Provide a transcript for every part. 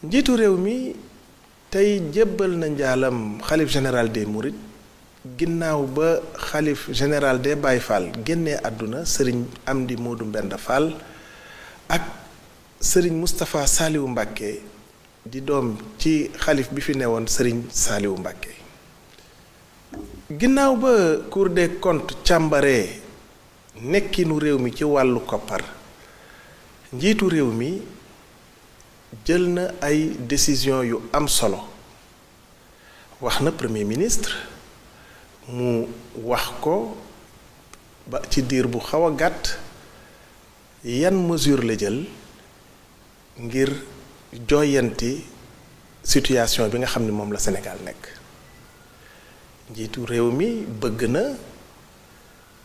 njiitu réew mi tey jébbal na njaalam xalif général des Mourides ginnaaw ba xalif général des Baye Fall génnee àdduna sëriñ Amdi Modou Mbenda Fall ak sëriñ Moustapha Saliou Mbacké di doom ci xalif bi fi newoon sëriñ Saliou Mbacké ginnaaw ba Cour des comptes càmbaree nekkinu réew mi ci wàllu koppar njiitu réew mi jël na ay décision yu am solo wax na premier ministre mu wax ko ba ci diir bu xaw a gàtt yan mesure la jël ngir jooyanti situation bi nga xam ne moom la Sénégal nekk njiitu réew mi bëgg na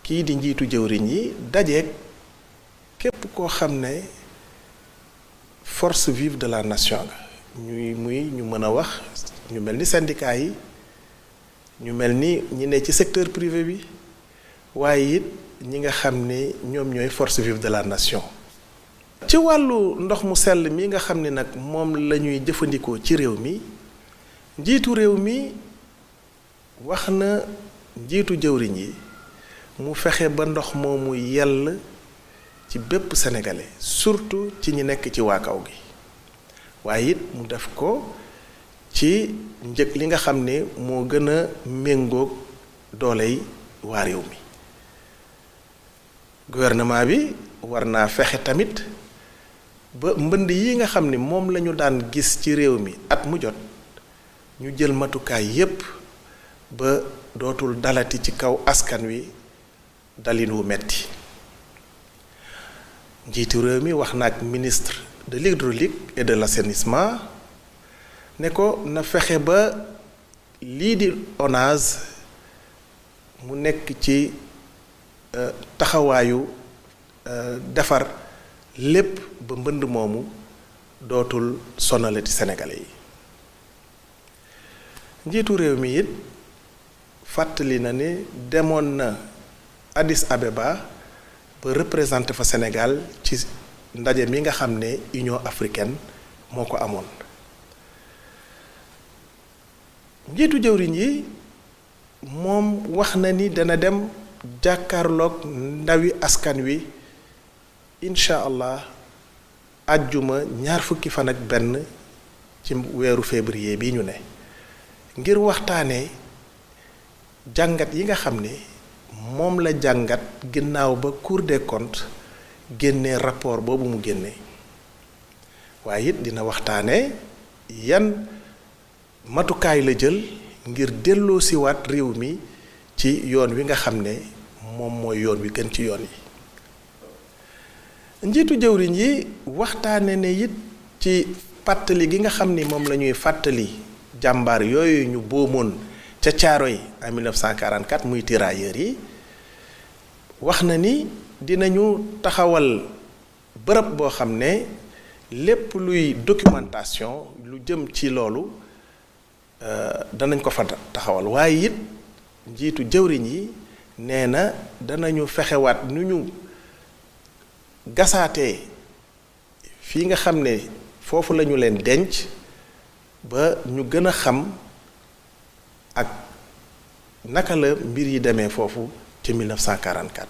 kii di njiitu jëwriñ yi dajeek képp koo xam ne force vive de la nation la ñu mën a wax ñu mel ni syndicat yi ñu mel ni ñi ne ci secteur privé bi waaye it ñi nga xam ne ñoom ñooy force vive de la nation. ci wàllu ndox mu sell mi nga xam ne nag moom la ñuy jëfandikoo ci réew mi njiitu réew mi wax na njiitu jëwriñ yi mu fexe ba ndox moomu yell ci bépp sénégalais surtout ci ñi nekk ci waa kaw gi waaye it mu def ko ci njëg li nga xam ne moo gën a méngoog dooley waa réew mi gouvernement bi war naa fexe tamit ba mbënd yi nga xam ne moom lañu daan gis ci réew mi at mu jot ñu jël matukaay yépp ba dootul dalati ci kaw askan wi dalin wu metti njiitu réew mi wax na ak ministre de l'hydraulique et de l'assainissement ne ko na fexe ba lii di ONAS mu nekk ci taxawaayu defar lépp ba mbënd moomu dootul sonalati sénégalais yi njiitu réew mi it fàttali na ne demoon na Addis Abeba ba représenté fa Sénégal ci ndaje mi nga xam ne Union africaine moo ko amoon njiitu jëwriñ yi moom wax na ni dana dem jàkkaarloog ndawi askan wi incha allah àjjuma 21 ci weeru février bi ñu ne ngir waxtaanee jàngat yi nga xam ne moom la jàngat ginnaaw ba Cour des comptes génnee rapport boobu mu génne waaye it dina waxtaane yan matukaay la jël ngir delloo siwaat réew mi ci yoon wi nga xam ne moom mooy yoon wi gën ci yoon yi njiitu jëwriñ yi waxtaane ne it ci fàttali gi nga xam ni moom la ñuy fàttali jàmbaar yooyu ñu boomoon ca Caaroy en 1944 muy tirailleurs yi wax na ni dinañu taxawal bërëb boo xam ne lépp luy documentation lu jëm ci loolu danañ ko fa taxawal waaye it njiitu jëwriñ yi nee na danañu fexewaat nu ñu gasaatee fii nga xam ne foofu lañu leen denc ba ñu gën a xam ak naka la mbir yi demee foofu ci 1944